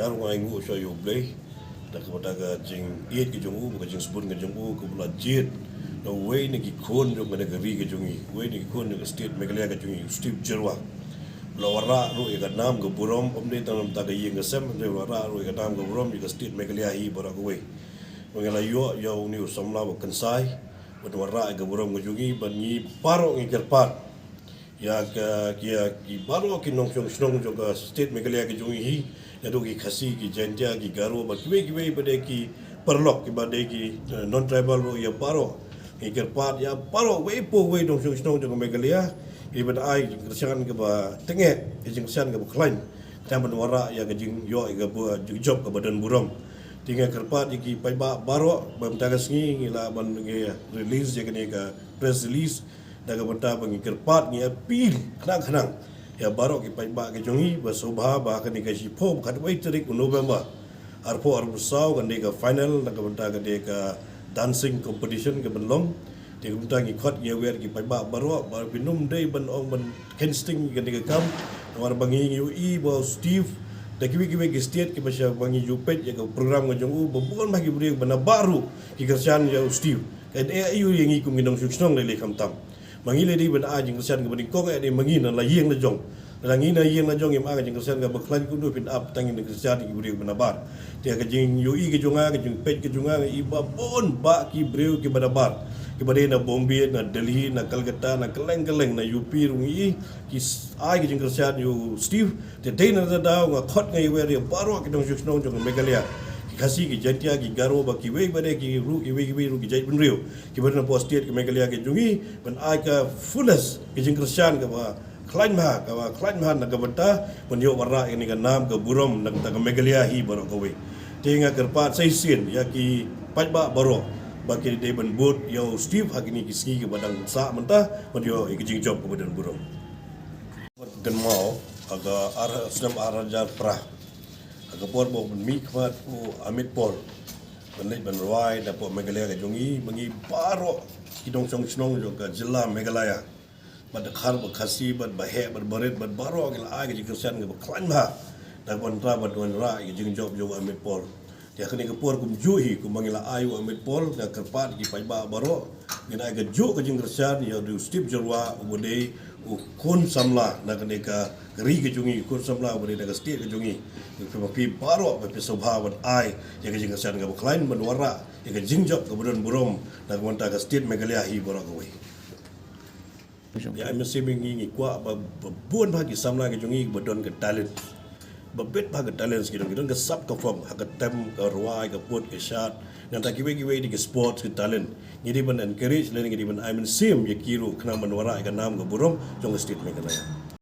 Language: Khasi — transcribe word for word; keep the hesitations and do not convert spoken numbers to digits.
Nga ruh nga ainguh shuh ïa U Blei da kaba da ka jingïeit ka jong u, ka jingsbun ka jong u, kaba la jied na uwei na ki khun jong kane ka ri ka jong ngi, uwei na ki khun jong ka state Meghalaya ka jong ngi, Steve Jyrwa. La wanrah ruh ïa ka nam ka burom, ym dei tang na ka ïing ka sem, hynrei wanrah ruh ïa ka nam ka burom ïa ka state Meghalaya hi baroh kawei. Ba ngi la ïoh ïa une u samla ba kynsai ban wanrah ïa ka burom ka jong ngi, bad ngi baroh ngi kyrpad ïa ka, ki, ïa ki baroh ki nongshong shnong jong ka state Meghalaya ka jong ngi hi, naduh ki Khasi, ki Jaintia, ki Garo, bad kiwei kiwei ba dei ki paralok, kiba dei ki, eh, non-tribal ruh, ïa baroh ngi kyrpad, ïa baroh uwei pa uwei nongshong shnong jong ka Meghalaya, ïa ban ai jingkyrshan kaba tyngeh, ïa jingkyrshan kaba khlaiñ, khnang ban wanrah ïa ka jingïoh ïa ka bu-, jingjop kaba don burom. Te nga kyrpad ïa ki paidbah baroh, ba mynta ka sngi ngi lah ban ngi release ïa kane ka press release, da ka bynta ba ngi kyrpad, ngi appeal khnang khnang ïa baroh ki paidbah ka jong ngi, ba sngewbha ba kane ka shiphew bad khatwei tarik u November arphew arphew saw, kan dei ka final, da ka bynta ka dei ka dancing competition ka ban long. Te ka bynta ngi khot ngi wer ki paidbah baroh, ba phin ym dei ban ong ban kynsteng ïa kane ka kam. Namar ba ngi ïohi ba u Steve, da kiwei kiwei ki state kiba sha ba ngi ju peit ïa ka program ka jong u, ba bun bha ki briew ba nabar ruh ki kyrshan ïa u Steve. Ka dei aïu ïa ngi kum ki nongshong shnong lei lei khamtam? Ma ngi lei dei ban ai jingkyrshan kaba nyngkong, eh, dei ma ngi na la ïing la jong. La ngi na ïing la jong, ngim ai ka jingkyrshan kaba khlaiñ, kumno phin ap tang ïa jingkyrshan ïa ki briew ba nabar. Te ka jingïohi ka jong nga, ka jingpeit ka jong nga, nga i ba bun bah ki briew kiba nabar, kiba dei na Bombay, na Delhi, na Calcutta, na kylleng kylleng, na U P ruh ngi i, ki s-, ai ka jingkyrshan ïa u Steve. Te dei na kata ka daw nga khot nga wer ïa baroh ki nongshong shnong jong ka Meghalaya, ki Khasi, ki Jaintia, ki Garo, bad kiwei ba dei ki ruh, kiwei kiwei ruh ki jaitbynriew kiba dei na poh state ka Meghalaya ka jong ngi, ban ai ka fullest ka jingkyrshan kaba khlaiñ bha, kaba khlaiñ bha, na ka bynta ban ïoh wanrah ïa kane ka nam ka burom na ka bynta ka Meghalaya hi baroh kawei. Te nga kyrpad sa shisien ïa ki paidbah baroh ba ki dei ban bud ïa u Steve ha kine ki sngi kiba dang sah mynta, ban ïoh ïa ka jingjop kaba don burom. Kynmaw ha ka ar, snem ar hajar phra, ha ka por ba u mih khmat u Amit Paul ban leit ban rwai na poh Meghalaya ka jong ngi, ma ngi baroh ki nongshong shnong jong ka jylla Meghalaya, bad Dkhar, bad Khasi, bad Baheh, bad Barit, bad baroh ngi la ai ka jingkyrshan kaba khlaiñ bha da ka bynta ban wanrah ïa ka jingjop jong u Amit Paul. Te ha kane ka por kumjuh hi, kumba ngi la ai u Amit Paul, nga kyrpad ki paidbah baroh, ngin ai kajuh ka jingkyrshan ïa u Steve Jyrwa, uba dei u khun samla na kane ka ri ka jong ngi, khun samla uba dei na ka state ka jong ngi. Phi, phi baroh ba phi sngewbha ban ai ïa ka jingkyrshan kaba khlaiñ, ban wanrah ïa ka jingjop kaba don burom na ka bynta ka state Meghalaya hi baroh kawei. Ïa, ai mynsiem ngi, ngi kwah ba, ba bun bha ki samla ki jong ngi ba don ka talent, ba bit bha ka talent ki don, ki don ka sap ka phong ha ka tem, ka rwai, ka put, ka shad, nangta kiwei kiwei de ki sports, ki talent. Ngi dei ban encourage lane ngi dei ban ai mynsiem ïa ki ruh khnang ban wanrah ïa ka nam ka burom jong ka state Meghalaya.